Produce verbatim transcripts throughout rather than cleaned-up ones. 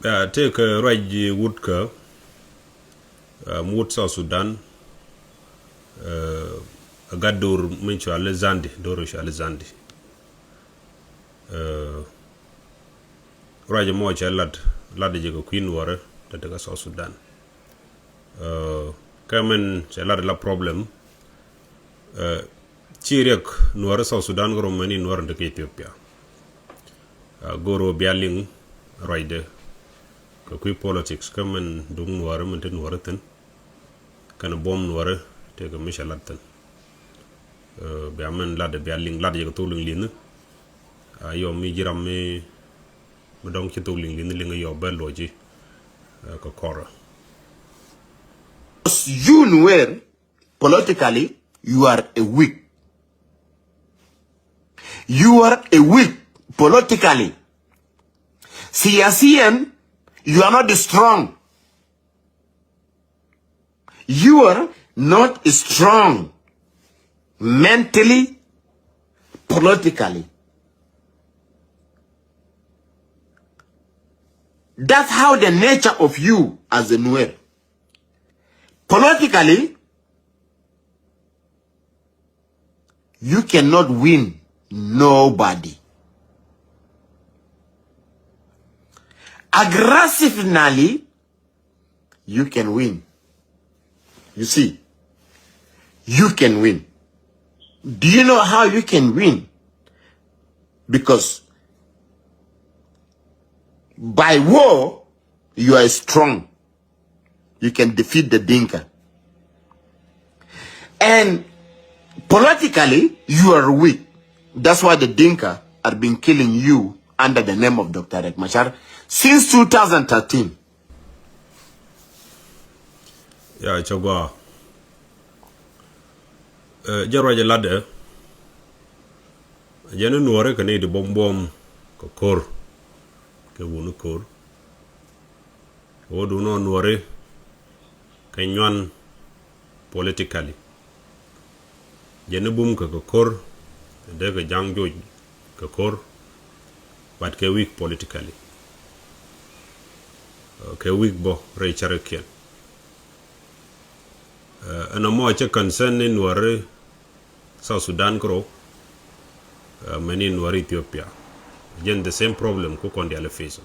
Tëëkɛ ruac wut kä, wut South Sudan, a gat dor mi cuali Zandi, dor cuali Zandi. Ruac mɔ cɛ lat, lat jɛ kɛ kui̱ Nuɔrɛ tɛ tɛ kä South Sudan. Kɛ mɛn cɛ lat la problem. Ci riɛk Nuɔrɛ South Sudan kɛ rɔ mɛni Nuɔrɛ tɛ kä Ethiopia. Goro bia liŋ ruacdɛ kɛ kui̱ politics kɛ mɛn duŋ Nuɔrɛ mɛn ti Nuɔrɛ thin. Kɛn buɔm Nuɔrɛ tëëkɛ mi cɛ lat thin. Bia mɛn lat bia liŋ lat jɛ kɛ thok liŋ liŋ. Yɔ mi jiram mi mi dɔŋ ci thok liŋ liŋ liŋ yɔ bɛ loci kɛ kɔrɛ. You Nuer, politically, you are a weak. You are a weak politically. Siyasiyan, you are not strong. You are not strong mentally, politically. That's how the nature of you as a Nuer. Politically, you cannot win nobody. Aggressively, you can win. You see, you can win. Do you know how you can win? Because by war, you are strong. You can defeat the Dinka. And politically, you are weak. That's why the Dinka are been killing you under the name of Doctor Riek Machar since two thousand thirteen. Ya cɛ gɔaa. Jɛ ruac ɛ latdɛ. Jɛ ni Nuɔrɛ kɛ ni di buɔm buɔm kɛ ko̱r. Kɛ wuni ko̱r. Wä duŋ nɔ Nuɔri kɛ nyuan politically. Jɛ ni bum kɛ kɛ ko̱r, dee kɛ jaŋ joc kɛ ko̱r, but kɛ weak politically. Kɛ weak bɔ rɛy cärkiɛn. Ɛn ɛmɔ cɛ concern ni Nuɔri South Sudan kärɔ, mɛni Nuɔri Ethiopia. Jɛn the same problem ku kɔn diali face.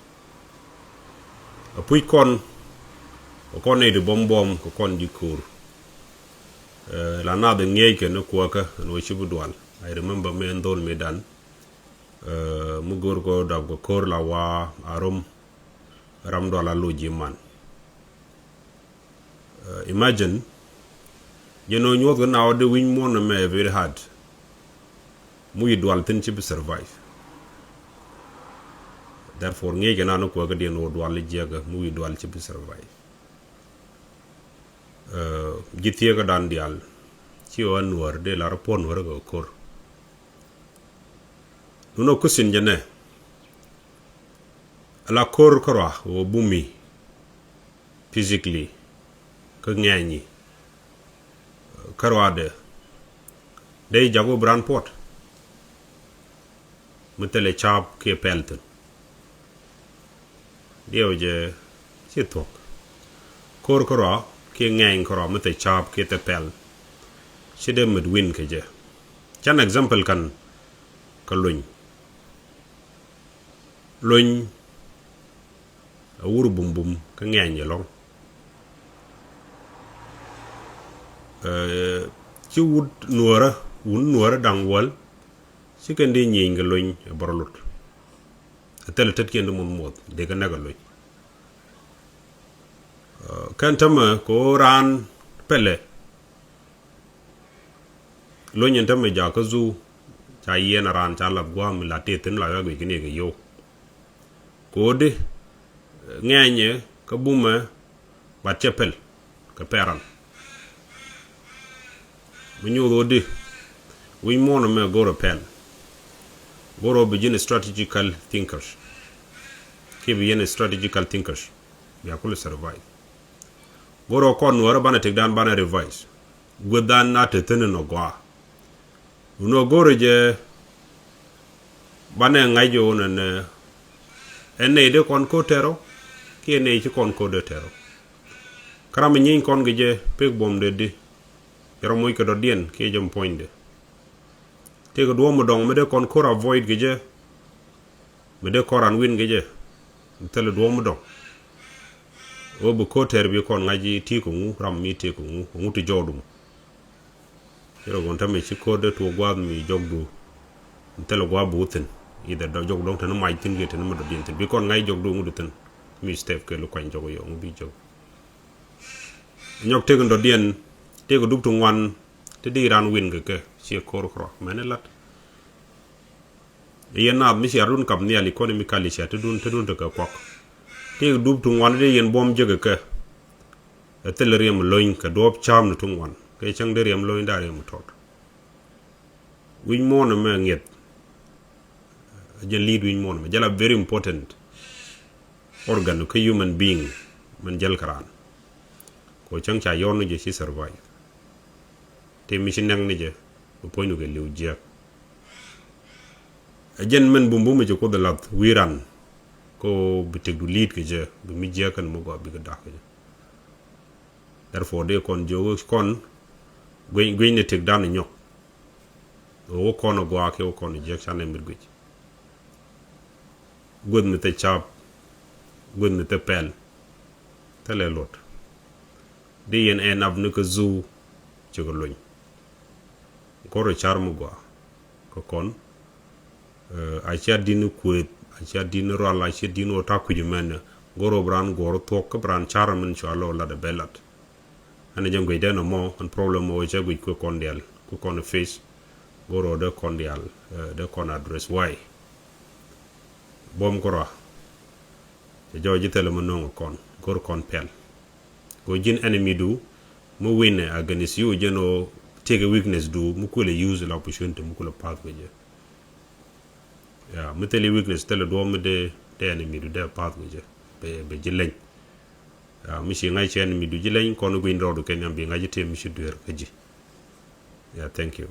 A puc kɔn, kɔn ni di buɔm buɔm kɛ kɔn di ko̱r. La nath ŋiɛc kɛ ni kuäkä ɛn wä ci bi dual. I remember mi ɛn dhol mi dan. Mi go̱r kɔ dap kɛ ko̱r la wa arom ram dual a lo̱c ji̱ man. Imagine, jɛ nɔ nyuɔth kɛ na wä di wi̱ny muɔn mɛ very hard. Mu yi dual thin ci bi survive. Therefore ŋiɛc kɛ na ni kuäkä diɛn wä dual jiɛkä mu yi dual ci bi survive. Ji̱ thiekä dan dial ci wä Nuɔr dee lar puɔn Nuɔr kɛ ko̱r. Nunɔ kusin jɛ nɛ. Ala ko̱r kärɔa wä bumi physically kä ŋɛɛnyi kärɔa dee dee jak wä bi ran puɔt mi thilɛ caap kiɛ pɛl thin. Diɛw jɛ ci thuɔ̱k. Ko̱r kärɔa kiɛ ŋɛɛny kärɔa mi thil caap kiɛ thil pɛl. Ci dee mit win kɛ jɛ. Can example kan kä luny. Luny a wur bumbum kä ŋɛɛny ɛlɔŋ. Ci wut Nuɔrä, wun Nuɔrä da̱ŋ wäl ci kɛn di nyieny kɛ luny ɛ bɔrɔ lut. A thilɛ tetkiɛn di muth muɔth di kɛ nɛk ɛ luny. Kɛn tämɛ kɛ ɣöö raan pɛlɛ. Luny in tämɛ jakä dhu ca yiɛn a raan ca lath gua̱a̱m la tëë thi̱n la ɣä guic kɛ ni kɛ yio̱w. Kɛ ɣöö di ŋɛɛnyɛ kä bumɛ bat cɛ pɛl kɛ pɛran. Mi nyoth ɣöö di wi̱ny muɔ̱ɔ̱n ɛmɛ go̱rɛ pɛl. Go̱rɛ bi ji̱n strategical thinkers. Kiɛ bi yɛn strategical thinkers bia kul survive. Go̱rɛ kɔn Nuɔrä banɛ tëkdan banɛ revise. Guäthdan a te thi̱n in ɔ gɔaa. Wun ɔ go̱rɛ jɛ banɛ ŋa̱c jɛ wun ɛn ɛn nɛy dee kɔn ko̱tɛrɔ. kiɛ nɛy ci kɔn ko̱r dee tɛr ɔ. Kä ram mi nyieeny kɔn kɛ jɛ pek buɔ̱m dee di. Cɛ rɔ moc kɛ dɔ̱diɛn kiɛ jɛ mi puɔ̱nydɛ. Tëëkɛ duɔ̱ɔ̱p mi dɔ̱ŋ mi dee kɔn ko̱r avoid kɛ jɛ. Mi dee kɔn ran win kɛ jɛ. Mi thilɛ duɔ̱ɔ̱p mi dɔ̱ŋ. Ɣöö bi ko̱r tɛr bi kɔn ŋa̱c i̱ ti kɛ ŋu, ram mi ti kɛ ŋu, kɛ ŋu ti jɔɔdu mɔ. Ci rɔ gɔn täämɛ ci ko̱r dee tuɔɔk gua̱a̱th mi jɔkdu. Mi thilɛ gua̱a̱th bi wä thi̱n. Either dɔ̱ jɔk dɔ̱ŋ te ni mac thi̱n kiɛ te ni mi dɔ̱diɛn thi̱n. Bi kɔn ŋa̱c jɔkdu ŋut thi̱n. Mi step kɛ lu kuany jɔk yɔ ŋu bi jɔk. Nyɔk tëëkɛ dɔ̱diɛn, tëëkɛ dup ti ŋuan, ti di ran win kɛ kɛ, ciɛ ko̱r kɛ rɔ. Mɛn ilat. Yɛn naath mi cia run kap nhial economically cia te dun, te dun tekɛ kuak. Tëëkɛ dup ti ŋuan di yɛn buɔ̱m jek kɛ kɛ. Ɛ thil riɛm lony kɛ duɔ̱ɔ̱p ca̱a̱m ni ti ŋuan. Kɛ cäŋ di riɛm lony da riɛm tɔt. Wi̱c muɔ̱ɔ̱n ɛmɛ ŋiɛth. Ɛ jɛn lead wi̱c muɔ̱ɔ̱n ɛmɛ. Jɛ la very important organ kä human being mɛn jäl kɛ raan. Kɛ cäŋ ca yɔr ni jɛ ci survive. Ti mi ci nɛŋ ni jɛ, bi puɔ̱nydu kɛ li̱w jiäk. Ɛ jɛn mɛn bumbum mi ci Kuoth ɛ lath wi̱i̱ ran. Kɛ bi tëkdu lead kɛ jɛ, bi mi jiäk kɛn mi gɔaa bikɛ dak kɛ jɛ. Therefore, dee kɔn jiök kɔn, guic, guic ni tëkdan nyɔk. Wä kɔn a gua̱a̱k kiɛ wä kɔn a jiäk canɛ mit guic. Guäth mi thil ca̱a̱p, guäth mi thil pɛl. Thilɛ luɔt. Di yɛn ɛn ap ni kä zuu, cikɛ luny. Kɔr car mi gua̱a̱ kä kɔn. Eh, a cia din kueth, a cia din rual, a cia din wä ta̱k kui̱c mɛn. Go̱r wä bi raan guɔ̱r thuɔ̱k kä bi raan car min cua lɔ lat a bɛ lat. Ɛn a jɛ guic dee nɔmɔ, ɛn problem wä cɛ guic kuɛ kɔn dial, kuɛ kɔn face. Go̱r wä dee kɔn dial, eh, dee kɔn address why. Buɔ̱m kura. Cɛ jɔɔc ji̱ thilɛ mi no̱o̱ŋ kɔn, go̱r kɔn pɛl. Kɛ ji̱n enemy du mi win against you, jɛn ɔ take a weakness du mi kulɛ use la opportunity mi kulɛ path kɛ jɛ. Ya, mi thilɛ weakness thilɛ duɔ̱ɔ̱p mi dee, dee enemy du dee path kɛ jɛ. Bɛ, bɛ ji̱ leny. Ya, mi ci ŋa̱c ci enemy du ji̱ leny kɔn gui̱n rɔɔdu kɛ nhiam bi ŋa̱c ji̱ tëë mi ci dueer kä ji̱. Ya, thank you.